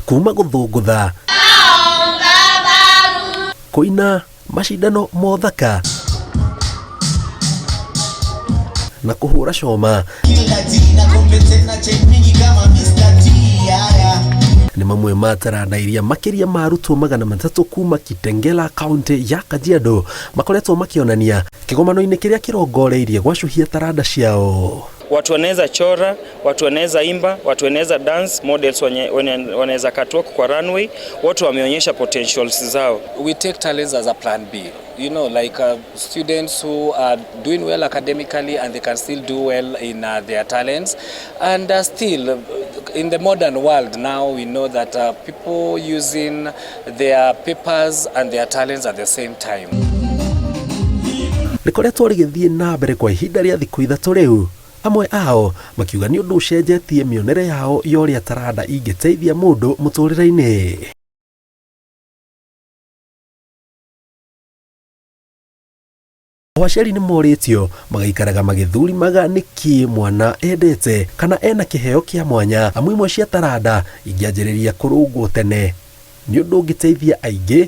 Kuma gũthũngũtha, kũina, macindano mothaka na kũhũra coma nĩ mamwe ma taranda iria makĩria ma arutwo 300 kuma Kitengela, kaunti ya Kajiado, makoretwo makĩonania kĩgomano-inĩ kĩrĩa kĩrongoreirie gwacũhia taranda ciao. Watu wanaweza chora, watu wanaweza imba, watu wanaweza dance, models wanaweza catwalk kwa runway, watu wameonyesha potentials zao. We take talents as a plan B. Like students who are doing well academically and they can still do well in their talents. And still, in the modern world now, we know that people using their papers and their talents at the same time. Rĩkoretwo rĩgĩthiĩ na mbere kwa ihinda rĩa thikũ 3 rĩu, amwe ao makiuga nĩ ũndũ ũcenjetie mĩonere yao ya ũrĩa taranda ingĩteithia mũndũ mũtũrĩre-inĩ. O aciari nĩ morĩtio magaikaraga magĩthurimaga nĩkĩ mwana endete kana ena kĩheo kĩa mwanya, amu imwe cia taranda ingĩanjĩrĩria kũrũngwo tene nĩ ũndũ ũngĩteithia aingĩ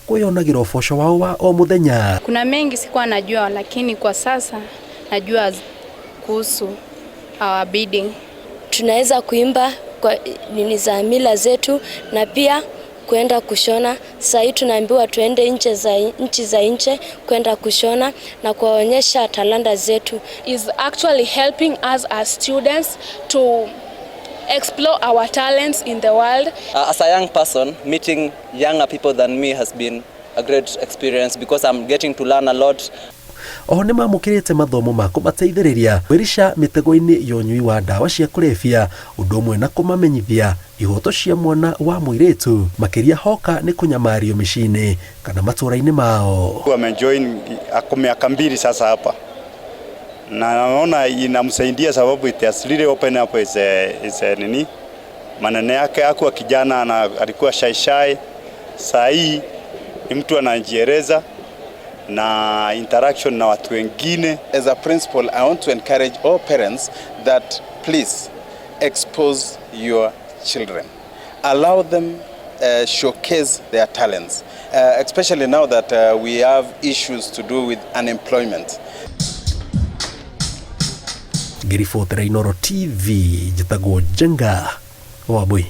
kwĩyonagĩra ũboco wao wa o mũthenya. Kuna mengi sikuwa najua, lakini kwa sasa najua kuhusu our beading. Tunaweza kuimba kwa nini za mila zetu na pia kuenda kushona. Sasa hii tunaambiwa tuende nchi za nje kwenda kushona na kuwaonyesha talanta zetu. Is actually helping us as students to explore our talents in the world. As a young person, meeting younger people than me has been a great experience because I'm getting to learn a lot. Oho nĩ mamũkĩrĩte mathomo ma kũmateithĩrĩria kwĩrica mĩtego-inĩ ya ũnyui wa ndawa cia kũrebia, ũndũ ũmwe na kũmamenyithia ihoto cia mwana wa mũirĩtu, makĩria hoka nĩ kũnyamario mĩciĩ-inĩ kana matũũra-inĩ mao. Amejoin ako miaka 2 sasa hapa na naona inamsaidia sababu it has really open up his nini maneno yake. Hakuwa kijana na alikuwa shy shy, saa hii ni mtu anajieleza na interaction na watu wengine. As a principal, I want to encourage all parents that please expose your children. Allow them showcase their talents, especially now that we have issues to do with unemployment. Ngĩribotera Inooro TV, njĩtagwo Njenga Wambui.